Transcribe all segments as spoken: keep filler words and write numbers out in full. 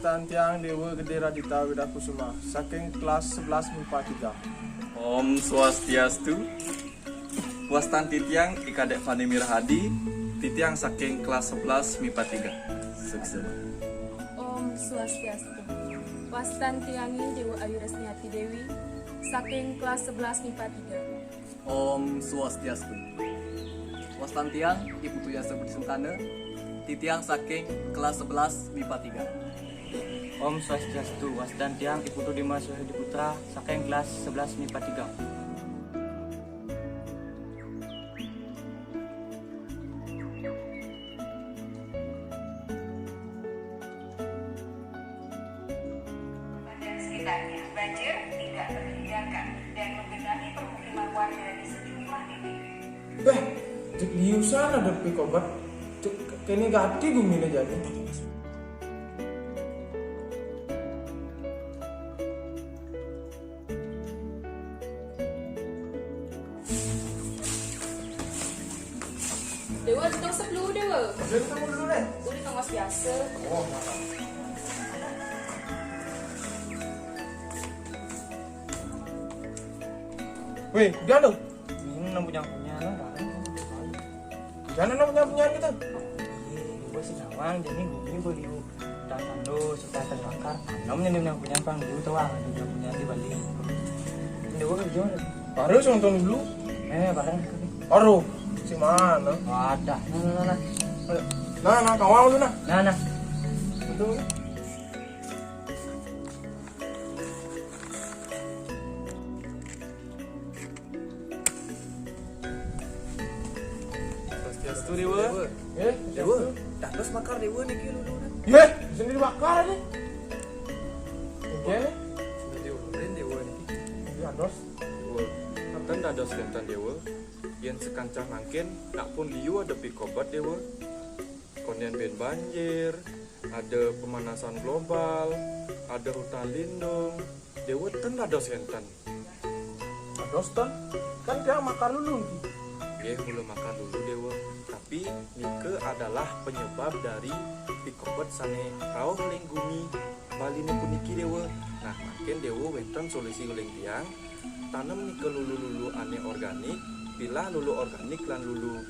Wastan tiang Dewa Gede Radita Widakusuma, saking kelas sebelas mipa tiga. Om Swastiastu. Wastan titiang I Kadek Fani Mirahadi, titiang saking kelas sebelas mipa tiga. Suksma. Om Swastiastu. Wastan tiang I Dewa Ayu Resniati Dewi, saking kelas sebelas mipa tiga. Om Swastiastu. Wastan tiang I Putu Yasa Budi Sungkana, titiang saking kelas sebelas mipa tiga. Om Swastiastu. Wastan tiang I Putu Dimas Wahyudi Putra, saking kelas sebelas mipa tiga. Dan sekitarnya. Banjir tidak terhindarkan dan menggenangi permukiman warga di sejumlah titik. Beh, cek liusan ada pikobet. Cek kene gati gumine jadi. Dewa, kita usap dulu, Dewa. Dia ketemu dulu deh. Udah, kita ngos biasa. Oh, maaf. Weh, udah dong. Ini nang punya punya, nang barang. Jangan nang punya punya gitu. Iya, gue sih nawang, jadi gue beli. Tangan lu supaya terbakar. Tanam nih yang punya pang dulu tuh, Wang. Yang punya di Bali. Ini gua kerja. Baru sih nonton dulu. Eh, bareng. Baru. Si mana? Wadah. Nah, nah, nah. Nah, nah, kawang lu nah. Nah, nah. Betul. Swastiastu, Dewa. Eh, Dewa, dados makar Dewa niki lulu. Ye, sendiri bakar aja. Oke nih. Sudah diumpetin Dewa niki. Iya, dos. Dewa, ten dados wenten Dewa. Yen sekancah mangkin, nak pun liu ada pikobet Dewa. Konden ben banjir, ada pemanasan global, ada hutan lindung. Dewa ten dados wenten. Dados ten? Kan tiang makar lulu niki. Nggih, mula makar lulu, Dewa. Tapi nika adalah penyebab dari pikobet sane rauh ling gumi Baline puniki, Dewa. Nah, mangkin Dewa wenten solusi uling tiang. Tanem nika lulu-lulu ane organik, pilah lulu organik lan lulu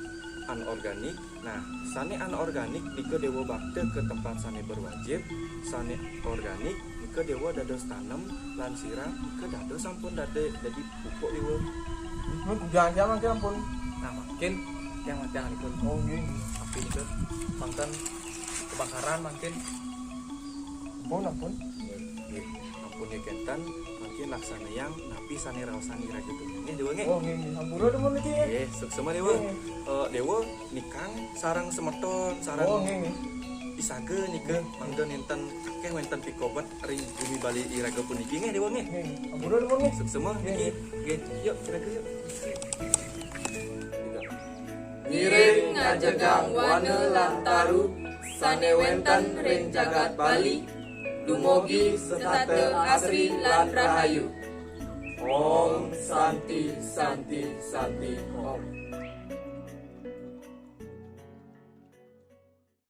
anorganik. Nah, sane anorganik nika Dewa bakta ke tempat sane berwajib, sane organik nika Dewa dados tanem lan siram nika dados sampun dade-, dadi pupuk Dewa. Mun kudu aja mangkin ampun. Nah, mangkin tiang, tiang nika. Oh, nggih. Tapi nika mangkin kebakaran mangkin. Ampun, ampun. Nggih, ampun ya kenten, mangkin laksanayang napi sane raosang iraga tu. Nggih, Dewa nggih. Oh, nggih, nggih. Ampura Dewa niki nggih. Nggih, suksema Dewa. Nggih, nggih. Eh, Dewa nikang sareng semeton, sareng Oh, nggih, nggih. Isaga nika mangda nenten akeh wenten pikobet ring gumi Bali iraga puniki nggih, Dewa nggih. Nggih, nggih. Ampura Dewa nggih. Suksema nggih, niki. Nggih. Nggih, yuk iraga yuk. Ngiring ngajegang wana lan taru sane wenten ring jagat Bali, dumugi setata asri lan rahayu. Om Santi, Santi, Santi, Om.